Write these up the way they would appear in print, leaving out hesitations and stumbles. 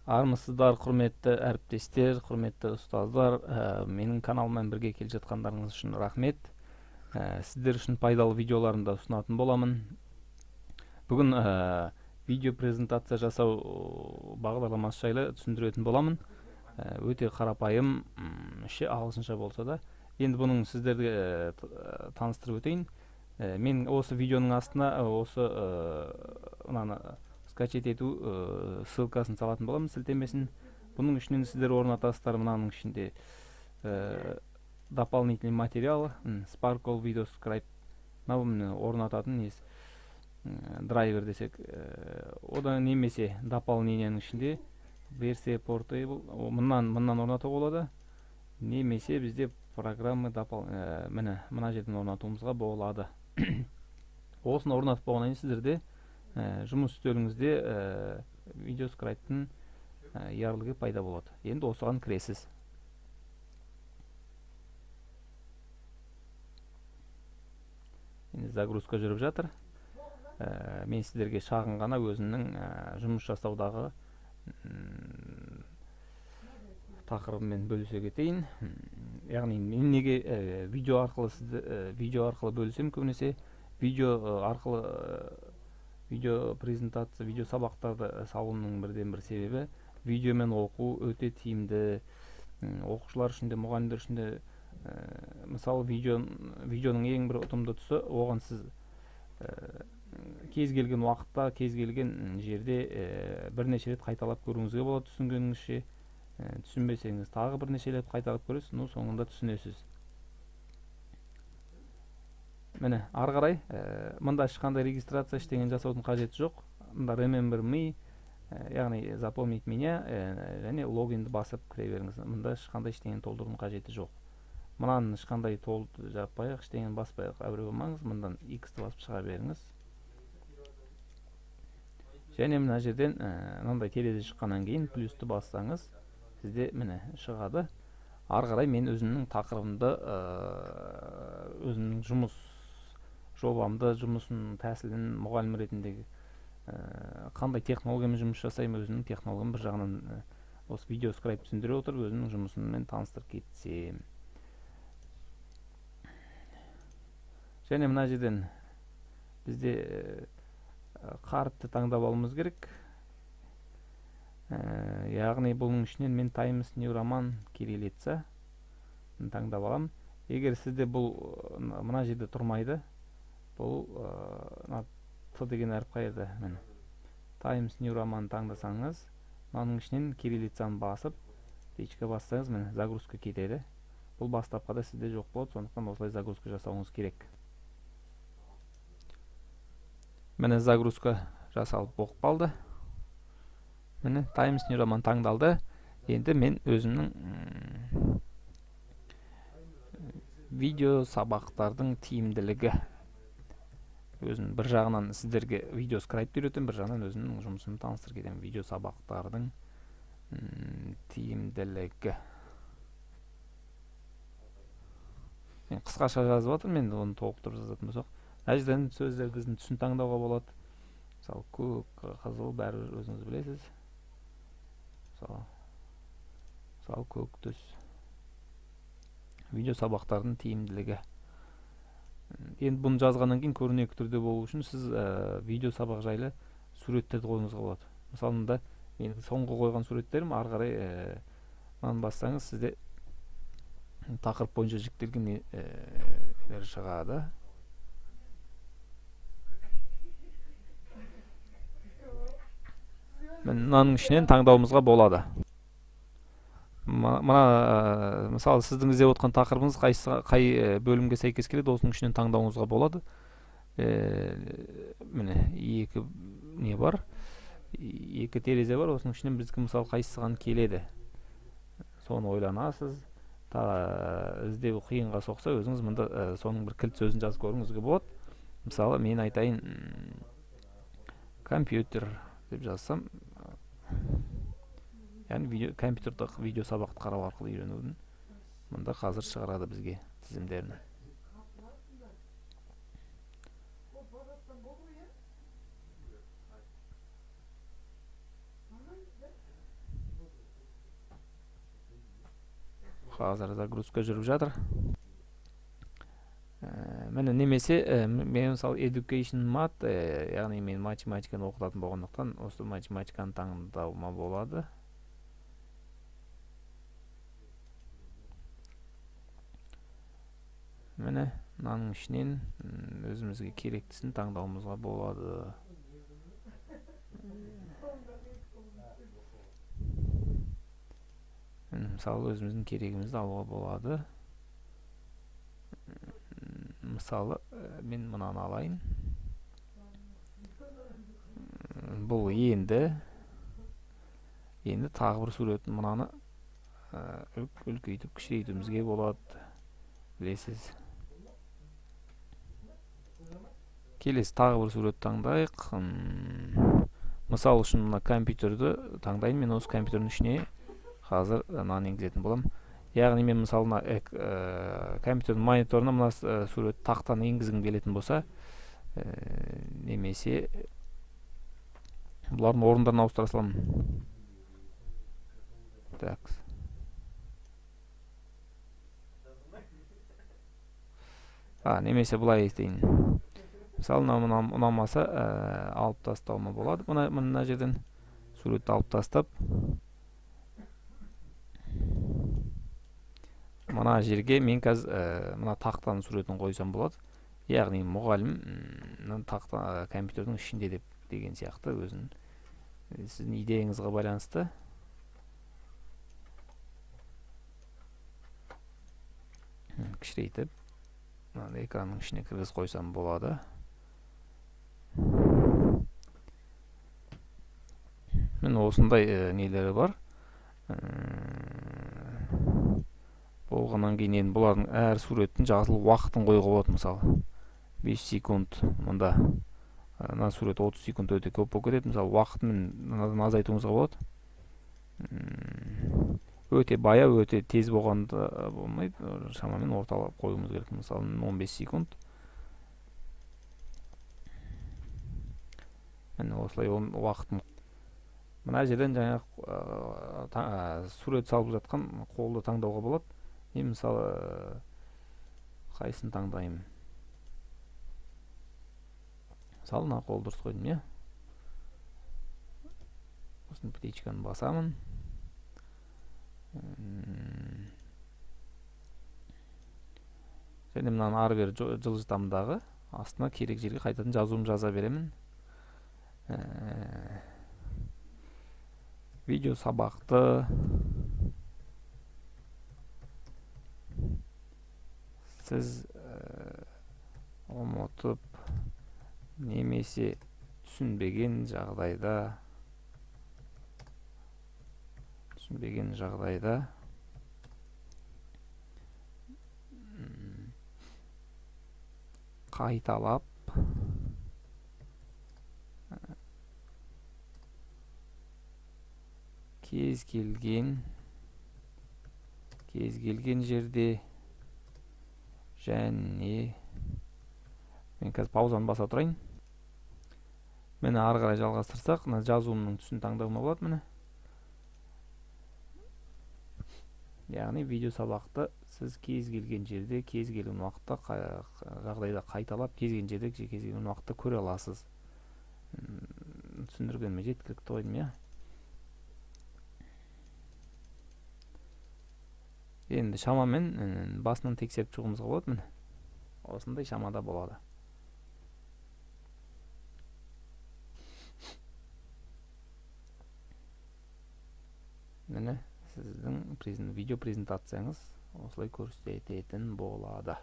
Армысыздар, құрметті әріптестер, құрметті ұстаздар, менің каналыммен бірге келе жатқандарыңыз үшін рахмет. Сіздер үшін пайдалы видеоларымды ұсынатын боламын. Бүгін видео презентация жасау бағдарламасы жайлы түсіндіретін боламын. Өте қарапайым, іші ағылшынша болса да. Енді бұның сіздерге таныстырып өтейін. Мен осы видеоның астына осы мынаны скачать ету ссылкасын салатын боламын, сілтемесін. Бұның ішінен сіздер орнатасыздар. Мынаның ішінде дополнительный материал, Sparkol VideoScribe, мынау міне орнататын несі, драйвер десек, одан немесе дополнениенің ішінде версия Portable, мындан орнатуға болады. Немесе бізде программа міне мына жерден орнатуымызға болады. Осыны орнатып болғаннан кейін сіздерде жұмыс үстеліңізде VideoScribe-тің ярлығы пайда болады. Енді осыған кіресіз. Енді загрузка жүріп жатыр. Мен сіздерге шағын ғана өзімнің жұмыс жасаудағы тақырыбыммен бөлісе кетейін. Яғни мен неге видео арқылы сізді, видео арқылы бөлісемін, көбінесе видео арқылы, видео презентация, видео сабақтарды салуының бірден бір себебі видеомен оқу өте тиімді. Оқушылар үшін де, мұғалімдер үшін де, мысалы, видеоның ең бір ұтымды тұсы, оған сіз кез келген уақытта, кез келген жерде бірнеше рет қайталап көруіңізге болады, түсінгеніңізше. Түсінбесеңіз тағы бірнеше рет қайталап көресіз, но соңында түсінесіз. Міне, ары қарай, мында ешқандай регистрация ештеңені жасаудың қажеті жоқ. Мында remember me, яғни запомнить меня, және логинді басып кіре беріңіз. Мында ешқандай ештеңені толтырудың қажеті жоқ. Мынаны ешқандай жаппай-ақ, ештеңені баспай-ақ әуре болмаңыз. Мындан X-ті басып шыға беріңіз. Және мына жерден, мынандай терезе шыққаннан кейін плюсті бассаңыз, сізде міне шығады. Ары қарай мен өзімнің тақырыбымды, өзімнің жұмыс жобамды, жұмысын, тәсілін, мұғалім ретіндегі, қандай технологиямен жұмыс жасаймын, өзімнің технологиям бір жағынан, осы VideoScribe түсіндіре отырып, өзімнің жұмысыммен таныстырып кетсем. Және мына жерден бізде қаріпті таңдап алуымыз керек. Яғни бұның ішінен мен Times New Roman кириллица таңдап аламын. Егер сізде бұл, мына жерде тұрмайды, бұл, мына Т деген әріп қай жерде? Міне Times New Roman таңдасаңыз, мынаның ішінен кириллицаны басып, птичка бассаңыз, міне загрузка кетеді. Бұл бастапқыда сізде жоқ болады, сондықтан осылай загрузка жасауыңыз керек. Міне загрузка жасалып болып қалды. Міне Times New Roman таңдалды. Енді мен өзімнің видео сабақтардың тиімділігі, өзім бір жағынан сіздерге VideoScribe үйретемін, бір жағынан өзімнің жұмысымды таныстырып кетемін. Видео сабақтардың тиімділігі. Мен қысқаша жазып жатырмын, енді оны толықтырып жазатын болсақ, мына жерден сөздердің түсін таңдауға болады. Мысалы, көк, қызыл, бәрі өзіңіз білесіз. Мысалы, көк түс. Видео сабақтардың тиімділігі. Енді бұны жазғаннан кейін көрнекі түрде болу үшін сіз видео сабақ жайлы суреттерді қоюыңызға болады. Мысалы, мында менің соңғы қойған суреттерім, ары қарай, мынаны бассаңыз, сізде тақырып бойынша жіктелген нелер шығады. Міне, мынаның ішінен таңдауымызға болады. Мына, мысалы, сіздің іздеп отқан тақырыбыңыз қай бөлімге сәйкес келеді, осының ішінен таңдауыңызға болады. Міне, екі не бар, екі терезе бар, осының ішінен біздікі, мысалы, қайсыған келеді, соны ойланасыз. Іздеу қиынға соқса, өзіңіз мында, соның бір кілт сөзін жазып көруіңізге болады. Мысалы, мен айтайын, компьютер деп жазсам, яғни компьютерді видео сабақты қарау арқылы үйренудің мында қазір шығарады бізге тізімдерін. Қазір загрузка жүріп жатыр. Міне, немесе мен мысалы Education Math, яғни мен математиканы оқытатын болғандықтан осы математиканы таңдауыма болады. Міне, мынаның ішінен өзімізге керектісін таңдауымызға болады. Мысалы, өзіміздің керегімізді алуға болады. Мысалы, мен мынаны алайын. Бұл енді тағы бір суретін мынаны үлкейтіп кішірейтуімізге болады, білесіз. Келесі тағы бір сурет таңдайық. Мысал үшін мына компьютерді таңдайын. Мен осы компьютердің ішіне қазір мынаны енгізетін боламын. Яғни мен мысалы мына компьютердің мониторына мына сурет тақтаны енгізгім келетін болса, немесе бұлардың орындарын ауыстыра саламын. Так. Немесе былай істейін. Мысалы, мынау ұнамаса, алып тастауыма болады. Мына жерден суретті алып тастап, мына жерге мен қазір мына тақтаның суретін қойсам болады. Яғни мұғалім мына тақта, компьютердің ішінде деп деген сияқты өзінің, сіздің идеяңызға байланысты. Кішірейтіп мына экранның ішіне кіргізіп қойсам болады. Міне осындай нелері бар. Болғаннан кейін енді бұлардың әр суреттің жазылу уақытын қоюға болады. Мысалы, 5 секунд, мында мына сурет 30 секунд өте көп болып кетеді. Мысалы, уақытын мынадан азайтуыңызға болады. Өте баяу, өте тез болғанда болмайды, шамамен орталап қоюымыз керек. Мысалы, 15 секунд. Міне осылай уақытын мына жерден жаңағы сурет салып жатқан қолды таңдауға болады. Мен мысалы, қайсысын таңдаймын? Мысалы, мына қолды дұрыс қойдым, иә? Осыны птичканы басамын. Және мынаны ары бері жылжытамын дағы, астына керек жерге қайтадан жазуымды жаза беремін. Видео сабақты сіз ұмытып немесе түсінбеген жағдайда қайталап кез келген жерде және мен қазір паузаны баса тұрайын. Міне ары қарай жалғастырсақ, мына жазуымның түсін таңдауыма болады міне. Яғни видео сабақты сіз кез келген жерде, кез келген уақытта, жағдайда қайталап, кез келген жерде, кез келген уақытта көре аласыз. Түсіндіргеніме жеткілікті ғой деймін, иә? Енді шамамен басынан тексеріп шығуымызға болады міне. Осындай шамада болады. Міне сіздің видео презентацияңыз осылай көрсететін болады.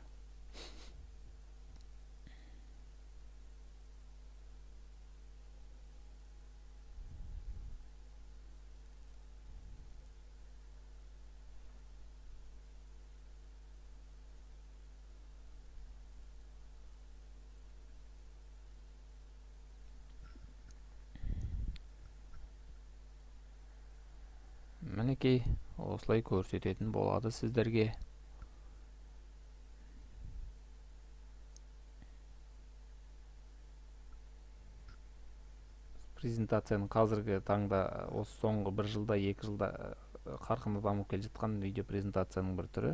Мінекей осылай көрсететін болады сіздерге. Презентацияның қазіргі таңда осы соңғы бір жылда, екі жылда Қарқынды дамып келе жатқан видео презентацияның бір түрі.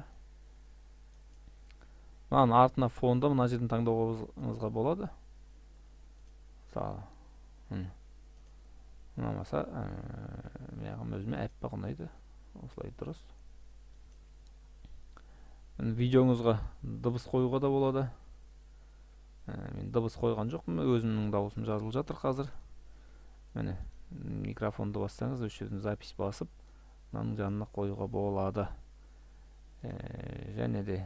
Мынаның артына фонды мына жерден таңдауыңызға болады. Мысалы, ұнамаса, маған, өзіме аппақ ұнайды, осылай дұрыс. Видеоңызға дыбыс қоюға да болады. Мен дыбыс қойған жоқпын, өзімнің дауысым жазылып жатыр қазір. Міне, микрофонды бассаңыз, осы жерден запись басып, мынаның жанына қоюға болады. Және де,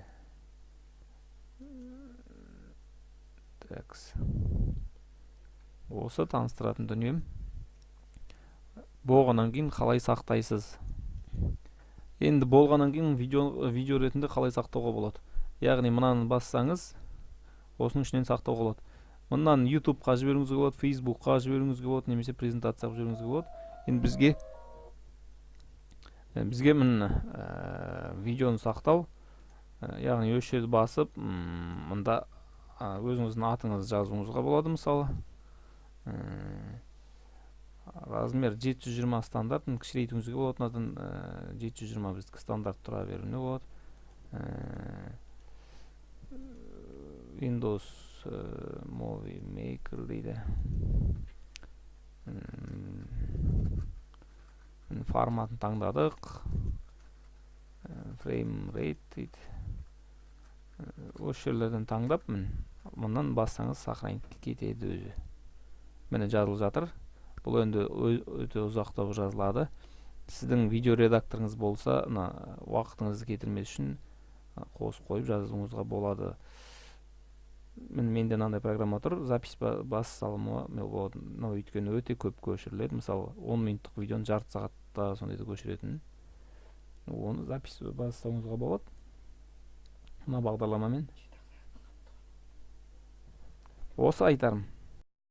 так, осы таныстыратын дүнием. Болғаннан кейін қалай сақтайсыз? Енді болғаннан кейін видео ретінде қалай сақтауға болады? Яғни мынаны бассаңыз, осының ішінен сақтауға болады. Мындан Ютубқа жіберуіңізге болады, Фейсбукқа жіберуіңізге болады немесе презентация қылып жіберуіңізге болады. Енді бізге міне, видеоны сақтау, яғни осы жерді басып, мында өзіңіздің атыңызды жазуыңызға болады. Мысалы, размер 720 стандарт, кішірейтуіңізге болады. Мынадан 720 біздікі стандарт тұра беруіне болады. Windows Movie Maker дейді. Форматын таңдадық, frame rate дейді. Осы жерлерден таңдап, міне, мындан бассаңыз, сохранить кетеді өзі. Міне, жазылып жатыр. Бұл енді өте ұзақтау жазылады. Сіздің видео редакторыңыз болса, мына уақытыңызды кетірмес үшін қосып қойып жазуыңызға болады. Міне, менде мынандай программа тұр, запись бас салуыма болады мынау, өйткені өте көп көшіріледі. Мысалы, 10 минуттық видеоны жарты сағатта сондайда көшіретін, оны запись бастауыңызға болады мына бағдарламамен. Осы айтарым.